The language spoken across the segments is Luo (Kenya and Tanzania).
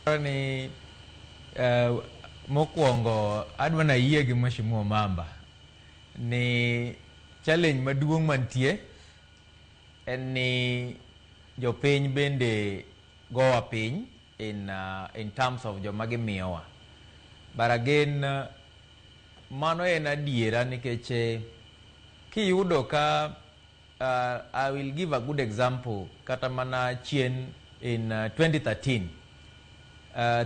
Ni mokwongo adwa nayie gi Mheshimiwa Mamba ni challenge maduong' mantie en ni jopiny bende gowa piny in terms of joma gimiyowa. But again, mano en adiera nikech kiyudo ka I will give a good example kata mana chien in 2013,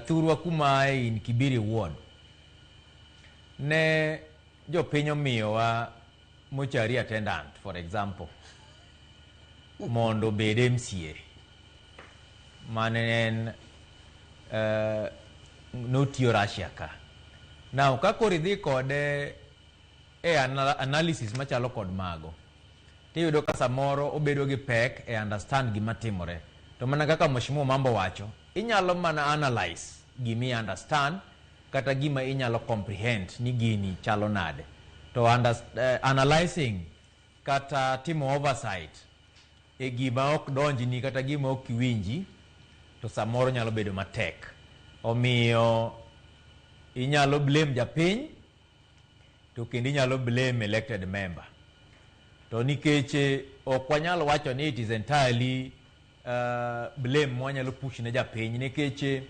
thurwa kuma ae in Kibiri Ward ne jopiny omiyowa mortuary attendant, for example, mondo obed MCA mane en notiyo Russia ka. Now ka koro idhi kode e analysis machalo kod mago, tiyudo ka samoro obedo gi pek e understand gima timore. To mana kaka Mheshimiwa Mambo wacho, inyalo mana analyze gimi understand kata gima inyalo comprehend ni gini chalo nade. To analyzing kata timo oversight e gima ok donjni kata gima ok iwinji to samoro nyalo bedo matek. Omiyo inyalo blame japiny to kendo inyalo blame elected member. To nikech ok wanyal wacho ni it is entirely blame mwanyalo push ne japiny, nikech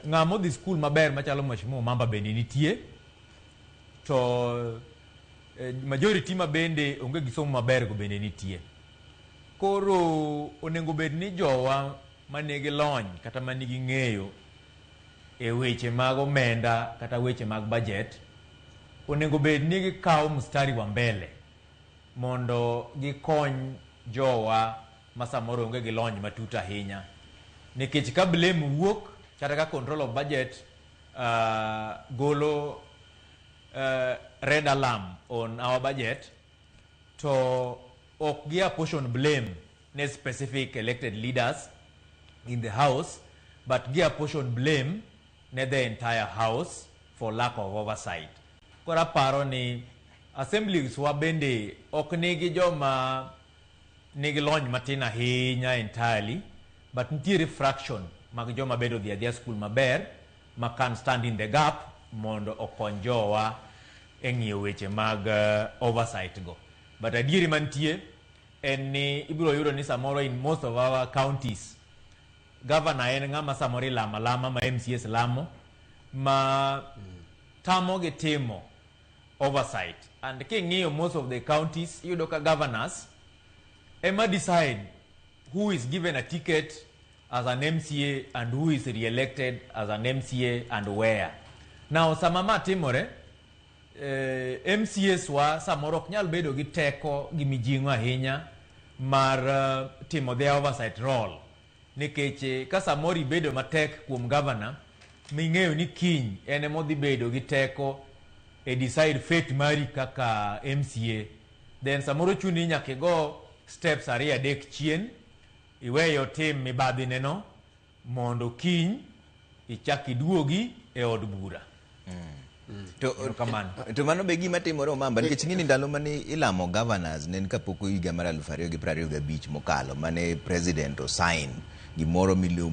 ng'ama odhi skul maber machalo Mheshimiwa Mamba bende nitie, to majority ma bende onge gi somo maber go bende nitie. Koro onego bed ni jowa manigi lony kata manigi ng'eyo e weche mag omenda kata weche mag budget onego bed ni gikawo mstari wa mbele mondo gikony jowa ma samoro onge gi lony matut ahinya, nikech ka blame wuok kata ka control of budget golo red alarm on our budget, to ok gi apportion blame ne specific elected leaders in the house, but gi apportion blame ne the entire house for lack of oversight. Koro aparo ni assemblies wa bende ok nigi joma nigi lony matin ahinya entirely, but nitiere fraction mag joma bende odhi adhiya school maber ma can stand in the gap mondo okony jowa e ng'iyo weche mag oversight go. But adieri mantie en ni ibiro yudo ni samoro in most of our counties, governor en ng'ama samoro ilamo alama ma MCAs lamo ma tamogi timo oversight. And king'iyo most of the counties, iyudo ka governors ema decide who is given a ticket as an MCA and who is re-elected as an MCA and where. Now sama ma timore, MCAs wa samoro ok nyal bedo gi teko gi mijing'o ahinya mar timo their oversight role, nikech ka samoro ibedo matek kuom governor ming'eyo ni kiny en emodhi bedo gi teko e decide fate mari kaka MCA, then samoro chuni ni nyaka igo steps ariyo adek chien, iweyo tim mibadhi neno mondo kiny ichak iduogi e od bura. To, Erokamano. To mano be gima timore, Omamba, nikech ing'e ni ndalo mane ilamo governors ne en kapok higa mar 2025 mokalo mane president osign gimoro miluongo